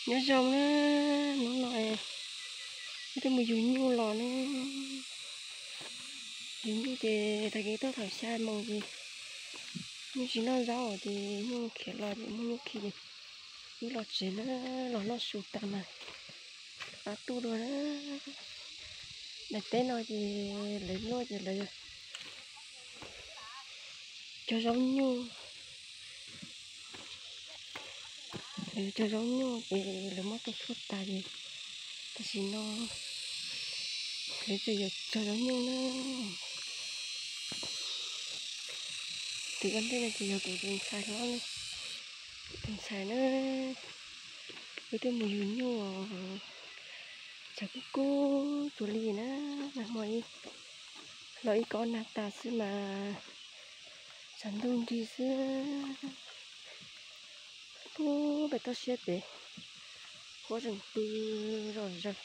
Nyob zoo na, hnub no wb twb mus yug nyuj los na. Yug nyuj ces tag kis toj thaum xya moos ces nyuj tsis noj zaub ces nyuj khiav los ces muab nyuj khi ces wb los tsev na, los noj su tas mas qab tuaj dua na. Daim teb no ces lawv luaj ces lawv cog zaub nyuj. Lawv cog zaub nyuj ces lawv muab tuaj tshuaj tas ces tam sim no lawv tseem yuav cog zaub nyuj na. Tus ua ntej no ces yog kuv tus ntxhais hlob, tus ntxhais na, wb twb mus yug nyuj os, tshav kub kub cuag li na, nag hmo los ib kob nag tas xwb mas tshav ntuj nrig xwb. Pub pem toj siab pem, huab zeem pw zom zaws.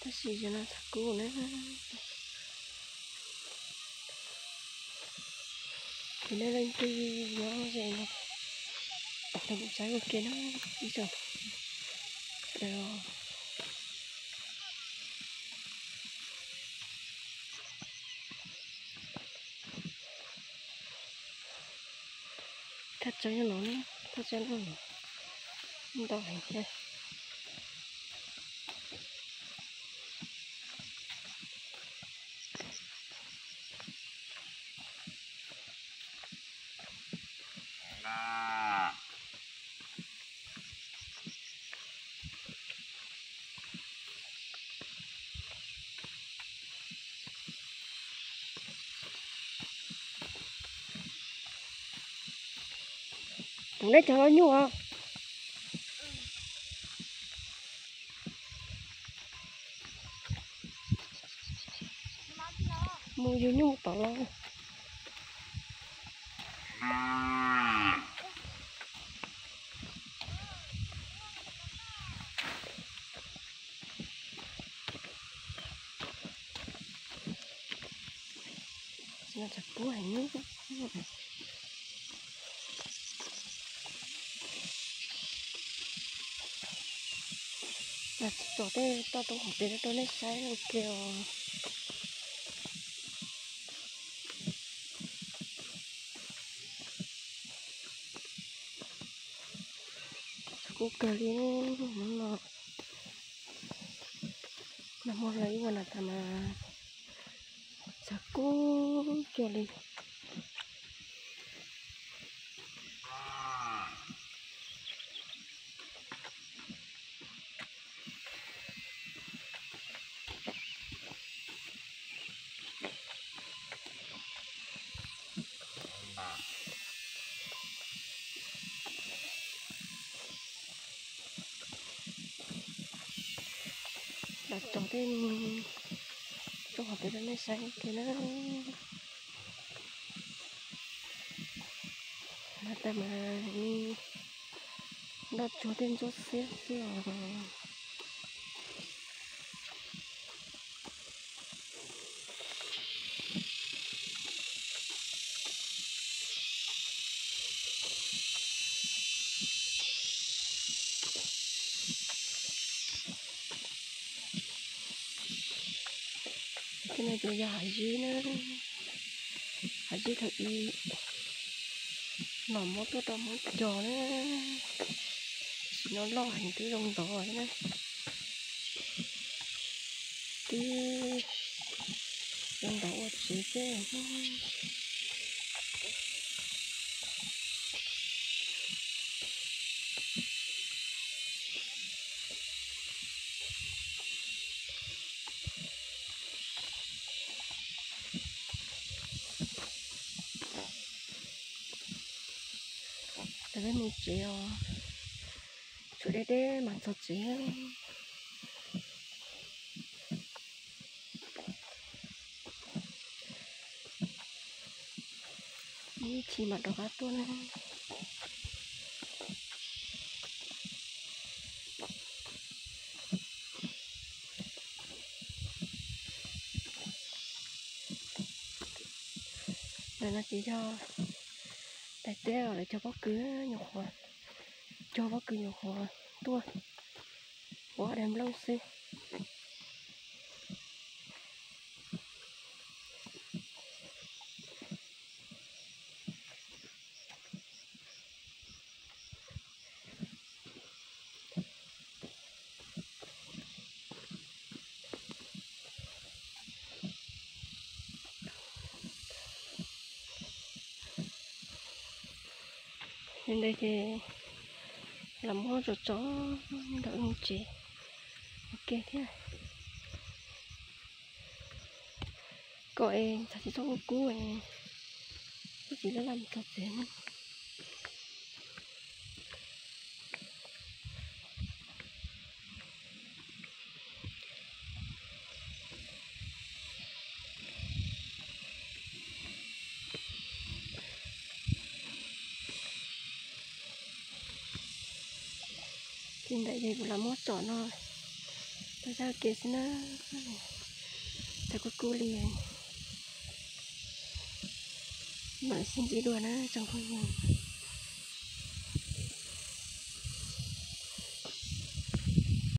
Tab sis zaum no tshav kub na. Ces nej leej twg nyob ze no, los kuv tsaib ua ke na, ib tsoom sawv daws. Thaj tsam no, thaj tsam no ntau heev thiab. Kuv neb cog zaub nyuj os. Mus yug nyuj tod los. Tshav kub heev. Tsom tej toj roob hauv pes rau nej saib ua ke os. Tshav kub kawg li, hnub no nag hmo los ib ua nag tas mas tshav kub cuag li. Lam tsom tej roob hauv pes rau nej saib ua ke na. Nag tas mas noj tsuag tej ntsuab xiab xwb os. Tej no ces yog hav zib na, hav zib thaum ub los muab tuaj rau Hmoob cog na, tam sim no loj heev twb zoo ntov na, twb zoo ntov ua tsev xwb. Lawv peb mus tsev os, tshuav deb deb mas txog tsev. Ib chim mam rov qab tuaj na. Ntawm no ces yog Daim teb lawv cog pob kws nyuam qhuav, cog pob kws nyuam qhuav tuaj, ua daim nplooj xwb. Li ntawd ces los muab tso tso nrog wb mus tsev ua ke thiab. Kom es txog tsis txhob kub kub, wb tsis laj laj mus txog tsev na. Ces ntawm ces kuv los muab tsom no, tau zaj kev xwb na, txog kub kub li, mam sib ntsib dua na tsoom phooj ywg.